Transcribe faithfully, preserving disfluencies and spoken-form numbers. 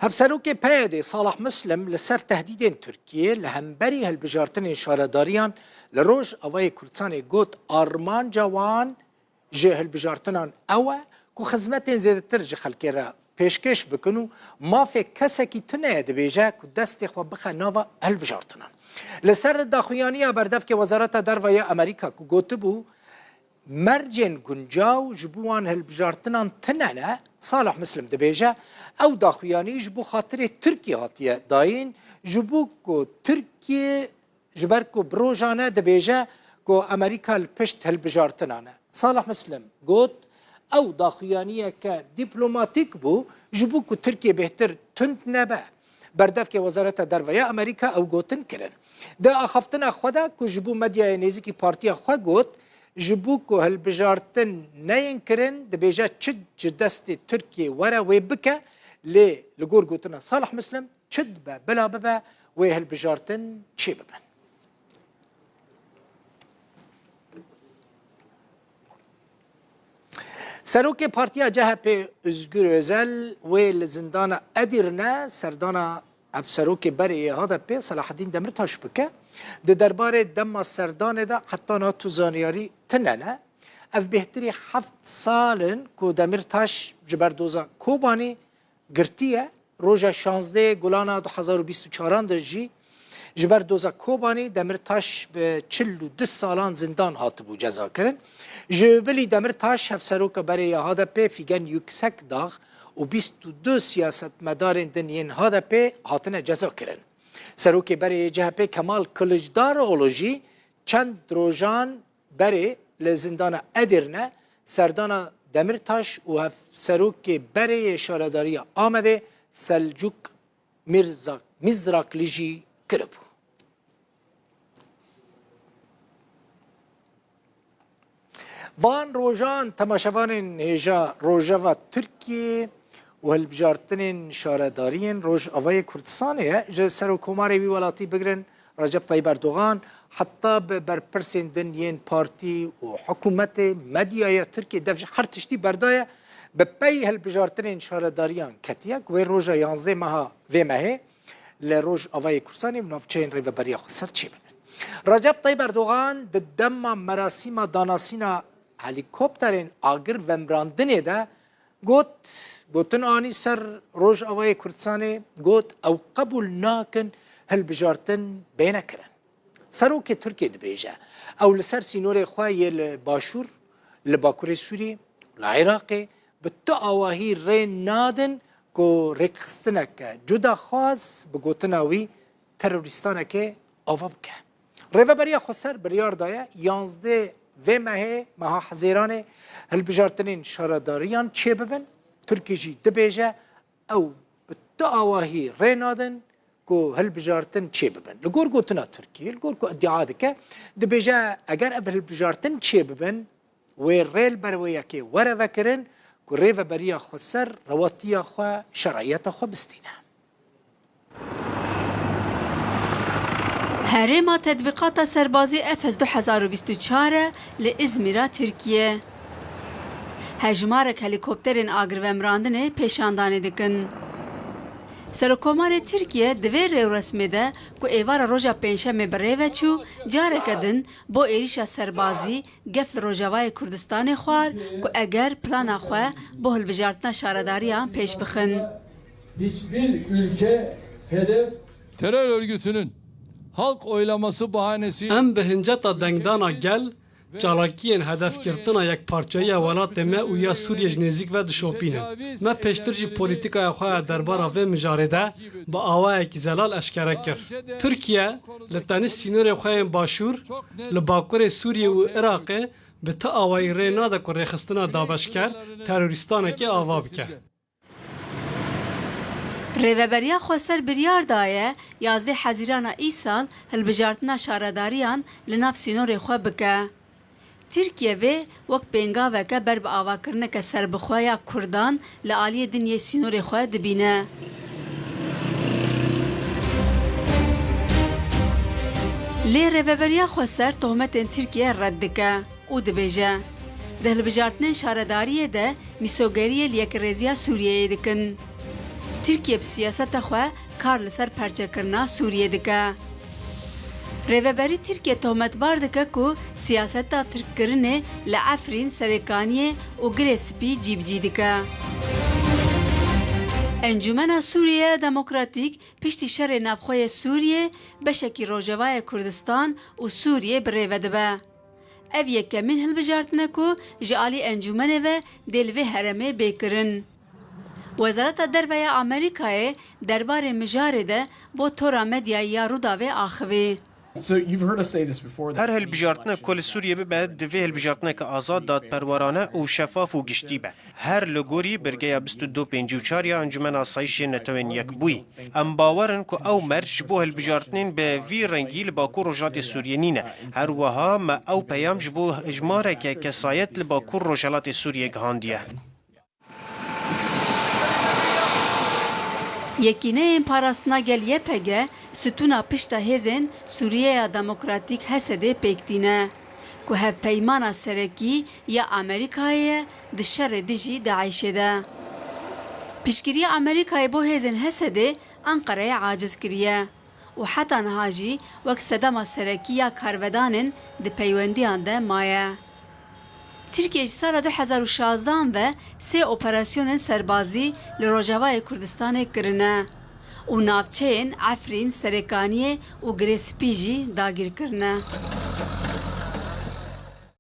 Hevserokê P Y D'ê Salah Muslim li ser tehdîdên Tirkiyê li hemberî hilbijartinên şaredariyan li Rojavayê Kurdistanê got, armanca wan ji hilbijartinan ew e ku xizmetên zêdetir ji xelkê re pêşkêş bikin û mafê kesekî tune ye, dibêje ku destê xwe bixe nava hilbijartinan. Li ser daxuyaniya berdevkê Wezareta Derve ya Amerîka ku gotibû, mercên guncaw ji bo wan hilbijartinan tune ne, Salih Muslim dibêje, ew daxuyanî ji bo xatirê Tirkiyê hatiye dayîn, ji bo ku Tirkiye, ji ber ku bi rojan e dibêje ku Amerîka li pişt hilbijartinan e. Salih Muslim got, ew daxuyaniyeke dîplomatîk bû, ji bo ku Tirkiye bêhtir tund nebe. Berdevkê Wezareta Derve ya Amerîka ew gotin kirin. Di axaftina xwe de ku ji bo medyaya nêzîkî partiya xwe got, ji bo ku hilbijartin neyên kirin, dibêje çi ji destê Tirkiyê were wê bike, lê li gor gotina Salih Muslim çi dibe bila bibe wê hilbijartin çêbibin. Serokê Partiya C H P Özgür Özel wê li zindana Edirne serdana hevserokê berê yê H D P Selahaddin Demirtaş bike. Di derbarê dema serdanê de heta niha tu zanyarî tune ne. Ev bêhtirî heft sal in ku Demirtaş ji ber doza Kobanî girtiye. Roja şazdeh Gulana du hezar û bîst û çaran de jî ji ber doza Kobanî Demirtaş bi çil û du salan zindan hatibû cezakirin. Ji bilî Demirtaş, hevseroka berê ya H D P Figen Yüksekdağ û bîst û du siyasetmedarên din yên H D P hatine cezakirin. Serokê berê yê C H P Kemal Kılıçdaroğlu jî çend rojan berê li zindana Edirne serdana Demirtaş û hevserokê berê yê Şaredariya Amedê Selcuk Mirza-, Mizrakli jî kiribû. Van rojan temaşevanên hêja Rojava Tirkiyê û hilbijartinên şaredariyên Rojavayê Kurdistanê ye. Ji Serokkomarê wî welatî bigirin Recep Tayyip Erdogan, heta bi berpirsên din yên partî û hikûmetê, medyaya Tirkiyê, dev ji her tiştî berdaye, bi pey hilbijartinên şaredariyan ketiye ku wê roja yanzdeh meha vê mehê li Rojavayê Kurdistanê û navçeyên Rêveberiya Xweser çêbibin. Recep Tayyip Erdogan di dema merasîma danasîna helîkopterên agir vemirandinê de got, gotin anî ser Rojavayê Kurdistanê, got, ew qebûl nakin hilbijartin bêne kirin. Serokê Tirkiyê dibêje, ew li ser sînorê xwe yê li başûr, li bakurê Sûriyê, li Iraqê bi tu awahî rê nadin ku rêkxistineke cudaxwaz, bi gotina wî, terorîstanekê ava bike. Rêveberiya Xweser biryar daye yanzdeh vê mehê, meha Hezêranê, hilbijartinên şaredariyan çêbibin. Tirkî jî dibêje, ew bi tu awahî rê nadin ku hilbijartin çêbibin. Li gor gotina Tirkiyê, li gor ku îdia dike, dibêje, eger ev hilbijartin çêbibin, wê rê li ber wê yekê were vekirin ku Rêveberiya Xweser rewatiya xwe, şer'iyeta xwe bistîne. Herêma Tedbîqata Serbazî Efes du hezar û bîst û çar e li Îzmîra Tirkiye. Hejmarek helîkopterên agirvemirandinê pêşandanê dikin. Serokkomarê Tirkiye di vê rêwresmê de ku êvara roja Pêncşemê bi rê ve çû, careke din bo êrîşa serbazî gef li Rojavayê Kurdistanê xwar ku eger plana xwe bo hilbijartina şaredariyan pêş bixin. Hiçbir ülke hedef Terör örgütünün halk oylaması bahanesiyle Em bi hinceta dengdana gel, çalakiyên hedefgirtina yekparçeyiya welatê me û ya Sûriyê ji nêzîk ve dişopînin. Me pêştir jî polîtîkaya xwe ya derbara vê mijarê de bi awayekî zelal eşkere kir. Tirkiye li tenê sînorê xwe yên başûr, li bakurê Sûriyê û Iraqê bi ti awayî rê nade ku rêxistina dabeşker terorîstanekê ava bike. Rêveberiya Xweser biryar daye yazdeh Hezîrana îsal hilbijartina şaredariyan li nav sînorê xwe bike. Tirkiye vê wek pêngaveke ber bi avakirineke serbixwe ya Kurdan li aliyê din yê sînorê xwe dibîne. Lê Rêveberiya Xweser tohmetên Tirkiye red dike û dibêje, di hilbijartinên şaredariyê de mîsogeriyê li Yekrêziya Sûriyeyê dikin. Tirkiye bi siyaseta xwe kar li ser perçekirina Sûriyê dike. Rêveberî Tirkiye tohmetbar dike ku siyaseta tirkkirinê li Efrîn, Serêkaniyê û Girê Spî cîbicî dike. Encûmena Sûriye Demokratîk piştî şerê navxwe yê Sûriyê beşekî Rojavayê Kurdistan û Sûriyê bi rê ve dibe. Ev yekemîn hilbijartin e ku ji alî encûmenê ve dê li vê herêmê bê kirin. Wezareta Derve ya Amerîkayê derbarê mijarê de bo tora medyayî ya Rûdawê axivî. So you've heard us say this before, that Her hilbijartinek ku li Sûriyê bibe, divê hilbijartineke azad, dadperwerane û şefaf û giştî be. Her li gorî belgeya bîst û du pêncî û çar ya Encûmena Asayîşê Netewên Yekbûyî. Em bawer in ku ew merc ji bo hilbijartinên bi vî rengî li Bakur Rojhilatê Sûriyê nîne. Her wiha me ew peyam ji bo hejmareke kesayet li Bakur Rojhilatê Sûriyê gihandiye. Yekîneyên Parastina Gel, Y P G, stûna pişta hêzên Sûriyeya Demokratîk, H S D'ê pêk tîne, ku hevpeymana serekî ya Amerîkayê ye di şerê dijî DAIŞ'ê de. Piştgiriya Amerîkayê bo hêzên H S D'ê Enqereyê aciz kiriye û heta niha jî wek sedema serekî ya karvedanên di peywendiyan de maye. Tirkiye ji sala du hezar û şazdehan ve sê operasyonên serbazî li Rojavayê Kurdistanê kirine û navçeyên Efrîn, Serêkaniyê û Girê Spî jî dagîr kirine.